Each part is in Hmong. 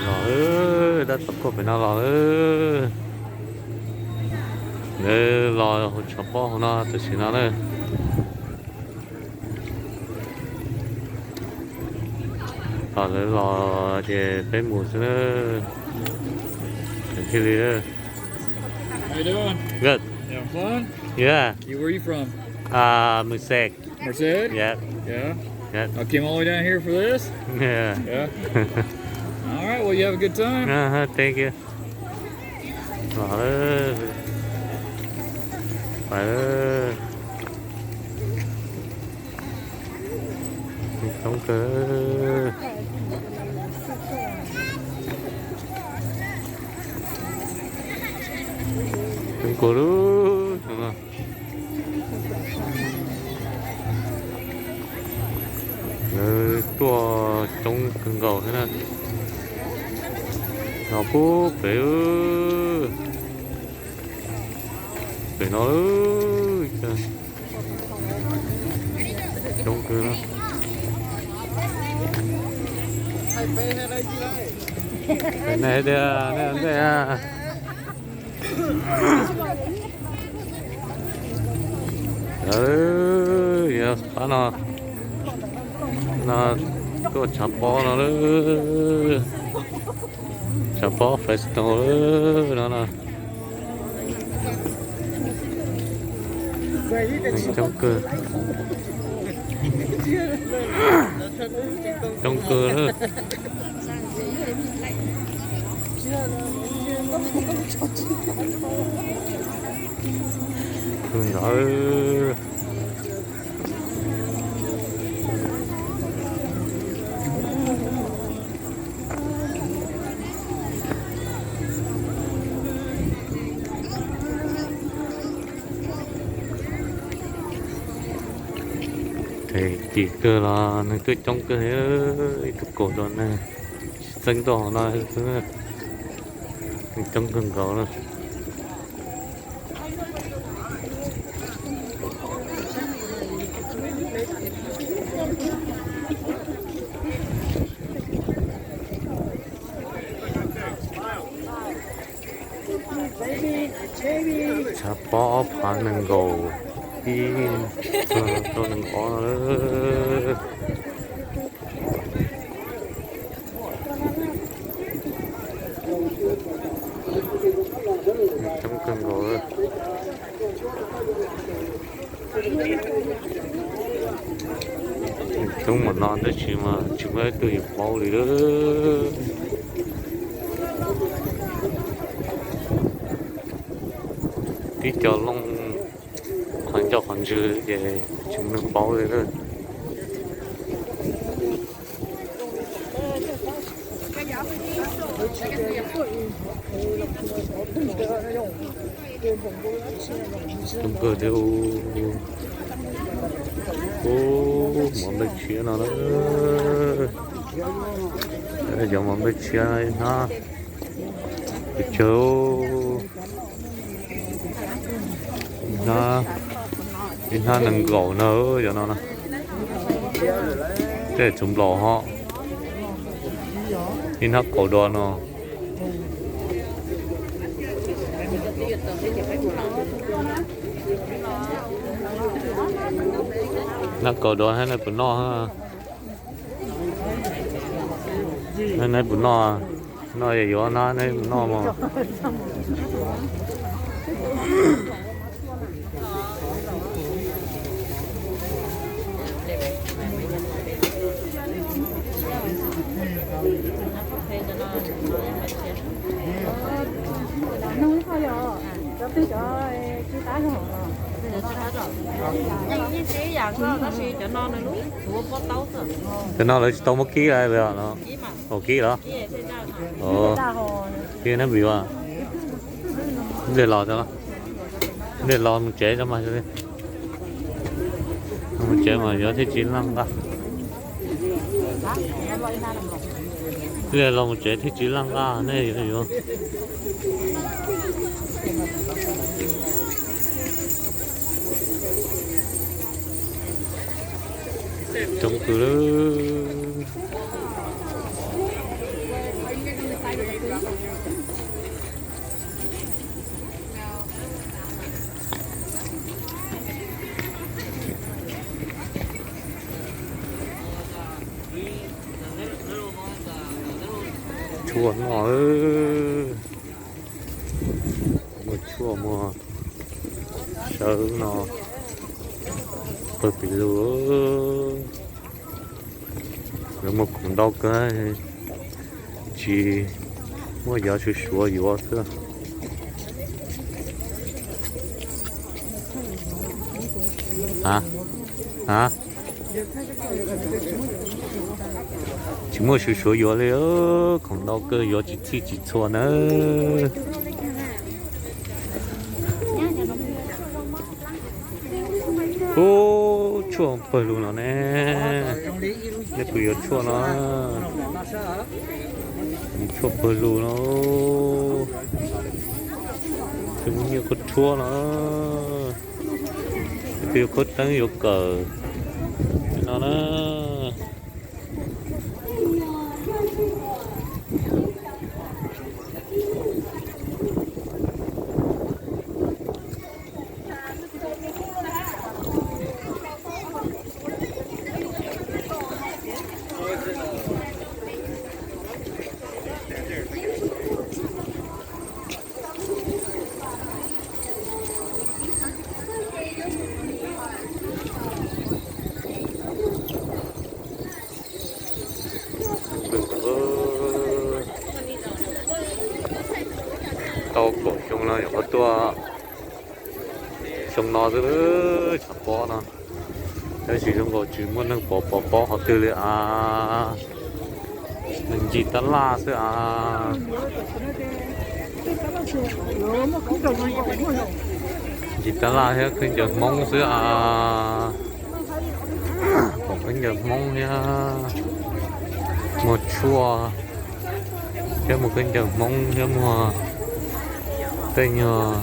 Los lawm, tab tom kuaj pem no los lawm. Lawv los hu tshav pob hauv no tam sim no na. Tom lawv los ces peb mus xwb na. Thiaj li. How you doing? Good. You having fun? Yeah. You, where you from? Uh, Merced. Merced? Yeah. Yeah. Yeah. I came all the way down here for this? Yeah. Yeah. All right, well, you have a good time. Uh-huh, thank you. Los lawm. Pais lawm. Coob kawg. Coob kawg lub no. Lawv tuaj coob kawg nkaus thiab na. No pub pem, pem no coob kawg na. Pem no tiag, nej ntej. Lawv yog qab no, no tuaj tshav pob no lawm, tshav pob festival lawm no no. Neeg coob kawg, coob kawg lawm. Tus ntawd. Ces cim kawg los neeg twb coob kawg, ib tug kaum dua neeg tsis txeeb tuaj hauv no xwb, neeg coob kawg nkaus na. Tshav pob ob phav nees nkaum ib, rau nees nkaum ob no. Coob kawg nkaus. Coob mam no tab sis mas tsis muaj ib tug yuav paub li lawm. Tib co looj qhov ncauj qhov ntswg ces tsis muaj neeg paub li lawm. Coob kawg thiab. Ub, mov nplej tshiab no na. Cov mov nplej tshiab hnab pes tsawg, hnab nees nkaum na, cov no na. Tej txhuv nplaum ho, ib hnab kaum dua no. Hnab kaum dua, hnab no puas noj? Hnab no puas noj? Noj yuav hnab no puas noj mog? Cov no lawv tsis tau muab kib los? Ua kib los? Kib nab vim as. Ntej los, ntej los mus tsev mas, mus tsev mas yuav thiaj tsis laj nqaj. Ntej los mus tsev thiaj tsis laj nqaj ne yuav. Coob kawg lawm. Tshuaj noj, muaj tshuaj muaj sawv no, pawg pes lug. Lawv muag khoom ntau kawg, tsis muaj yov suav suav yuav xwb. A, a, tsis muaj suav suav yuav li, khoom ntau kawg yuav tsis txhij tsis txhua nawb. Ub, tshuaj pawg lug no ne. Nej puas yuav tshuaj no? Tshuaj pawg lug no. Tej muaj nyiaj khuab tshuab no. Tej yuav khuab teeb yuav kawm no na. Tau kaum xyoo no nyuam qhuav tuaj xyoo no xwb, tshav pob no. Tab sis zoo nkaus tsis muaj neeg pov pov pob qhov twg li a. Nws ncig tab laj xwb a. Ncig tab laj thiab khaub ncaws Hmoob xwb a. Pom khaub ncaws Hmoob thiab muag tshuaj, thiab muag khaub ncaws Hmoob thiab muag tej nyuag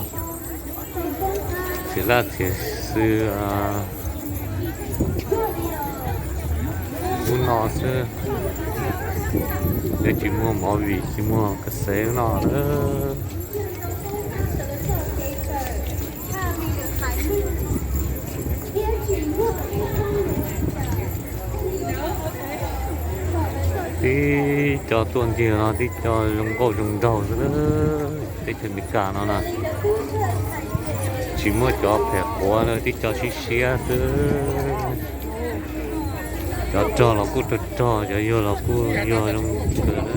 txiv laj txiv xwb. Ub no xwb, twb tsis muag movie tsis muag kas xev no lawm. Tib co tuaj ncig no tib co zoo nkauj zoo nraug xwb. Teb chaws Amelikas no na, tsis muaj cov phem quav, tib co siab siab xwb. Cov rog los kuj rog rog, cov yuag los kuj yuag zoo kawg.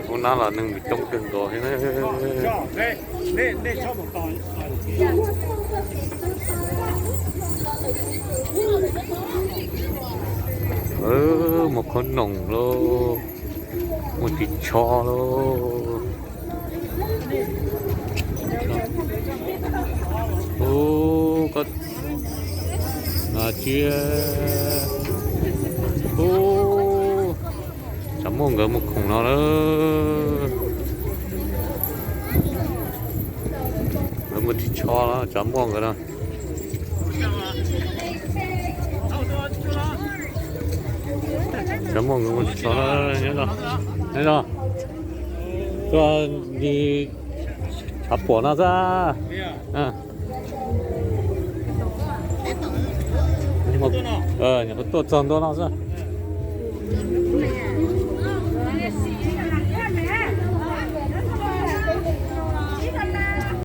Hauv nab los neeg coob kawg nkaus thiab. Muaj khob noom lauj, muaj ris tsho lauj. Ub, koj tsis, ub, Tsav Muaj nkawd muag khoom no lawm. Nkawd muag ris tsho los Tsav Muaj nkawd no. Tsav Muaj nkawd muag ris tsho, nyob zoo, tuaj ncig tshav puam no xwb. Nyuam qhuav tuaj txog ntua no xwb.